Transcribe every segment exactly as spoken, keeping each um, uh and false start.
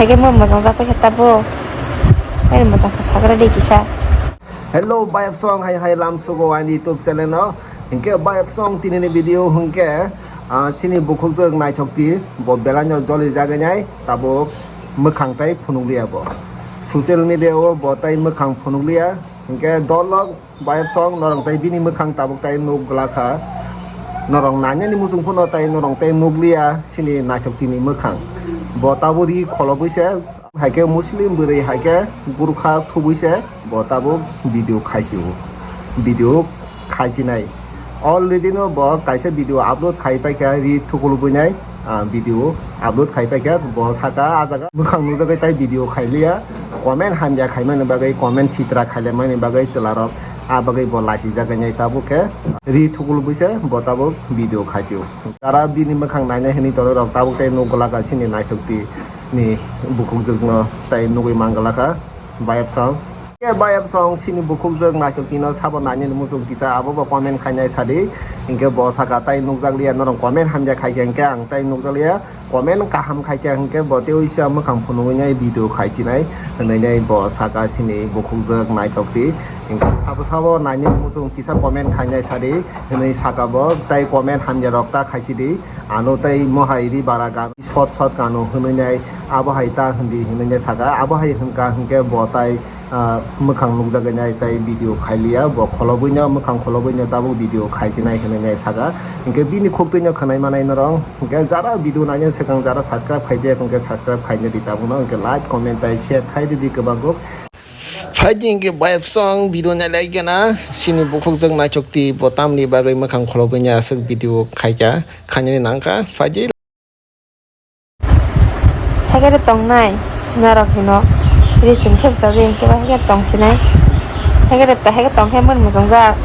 Ege mo mojang jak khe tabo. Ai mojang khe sagra de kisa. Hello, bayap song hai hai lam sugo ani YouTube channel no. Hingke bayap song tini ni video hingke, ah, sini bukhuk jok naithok ti bo belai no joli jagai nai tabo mwkhang tai phunuk liya bo. Social media o bo tai mwkhang phunuk liya. Hingke dolok bayap song norong tai bini mwkhang tabuk tai nuk glakha. Norong nanya ni muchung phano tai norong tai nuk liya sini naithok tini mwkhang. Bo tabo ri kholobwi se, haike Muslim bwrwi haike gurkha thubwi se bo tabuk video khaisio. Video khaisinai. Already no bo kaisa video upload khai paikha ri thukulubwi nai. Ah, video upload khai paikha, bo saka, "Ah jaga mwkhang nukjagwi tai video khailiya, comment hamya khaimani bagwi, comment sitra khailaimani bagwi chwlarok, ah bagwi bo laisijagwi nai tabuk khe ri thukulubwi se bo tabuk video khaisio." Jara bini mwkhang nainai hwnwi tonwi rok tabuk tei nuk glak sini naithok ti ni bukhukjwkno tai nugwi man glakha. Bayap song. Ke bayap song sini bukhuk jwk naithok tino sabo nainani muchung kisa abo bo comment khainai sadi. Hingke bo saka tai nukjakliya norong comment hamya khaikhe hingke ang tai nukjakliya comment kaham khaikhe hingke bo tei uisa mwkhang phunugwi nai video khaisinai hwnwi nai bo saka sini bukhuk jwk naithok ti. Hingke sabo sabo nainani muchung kisa comment khainai sadi hwnwi saka bo tai comment hamya rok ta khaisidi. Ano tai mohai ri bara gam. Sot sot kano hwnwi nai abo hai ta hwndi hwnwi nai saka, abo hai hwnkha hwnkhe bo tai, ah, mwkhang nukjagwi nai tai video khailiya, bo kholobwino mwkhang kholobwino tabuk video khaisinai hwnwi nai saka. Hwnkhe bini khuktwino khwnai manai norok, hwnkhe jara video naina swkang jara subscribe khaijak hwnkhe subscribe khaina di tabukno, hwnkhe like, comment tai share khai di di kwbangkuk. Phaidi hwnkhe bayap song video nailai gana sini bukhuk jwk naithok ti bo tamni bagwi mwkhang kholobwino aswk video khaikha khainani nangkha phaidi. Hekere tongnai norok hino. Ri chum khe bwsa je hingke ba hekere tong sinai. Hekere ta hekere tong khe mon mojong jak.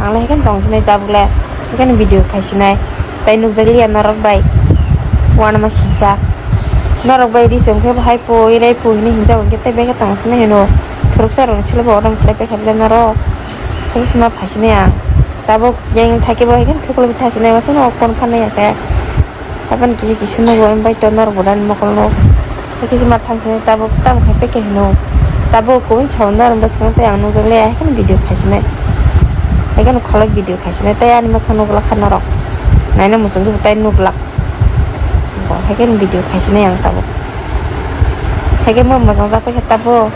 Ang le hekere tong sinai tabuk le. Hekere video khai sinai. Tai nukjak liya norok bai. Uanama sijak. Norok bai ri chum khe bo hai pui rai pui hinui hinjak hingke tei beke tong sinai hino. Thuruksa rok ni silo bo odom khlai pai kha bwle norok. Hekere sima phai sinai ang. Tabuk yang thake bo hekere thuklo bi thai sinai masa no kon phanai ya khe. Aboni kisa kisa nugo, embai to norok bo dani mokol nuk. Kisa ma thang sini tabuk tamo khai peke hino. Tabuk kubun chao norok bwskango tei ang nukjak le, haikhe video khai sinai. Haikhe kholok video khai sinai, tei ani mwkhang nuk lakha norok. Naina muchung khe bo tai nuk lak. Bo haikhe video khai sinai ang tabuk. Haikhe mo mojang jak khe tabuk.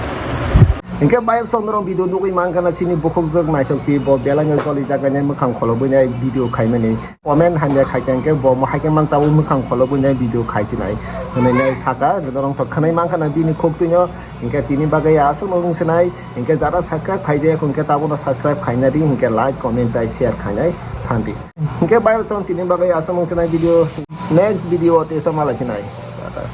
Hingke bayap song norok video nugwi mankha na sini bukhuk jwk naithok ti bo belai no joli jaga nai mwkhang kholobwi nai video khaimani. Comment hamya khaikha hingke bo mo haikhe mang tabuk mwkhang kholobwi nai video khaisinai. Hwnwi nai saka, norok to khwnai mankha na bini khuktwino. Hingke tini bagwi aswk no wng sinai. Hingke jara subscribe khaijak hingke tabukno subscribe khaina di. Hingke like, comment tai share khainai thang di. Hingke bayap song tini bagwi aswk wng sinai video. Next video o tesa malai khinai. Tata.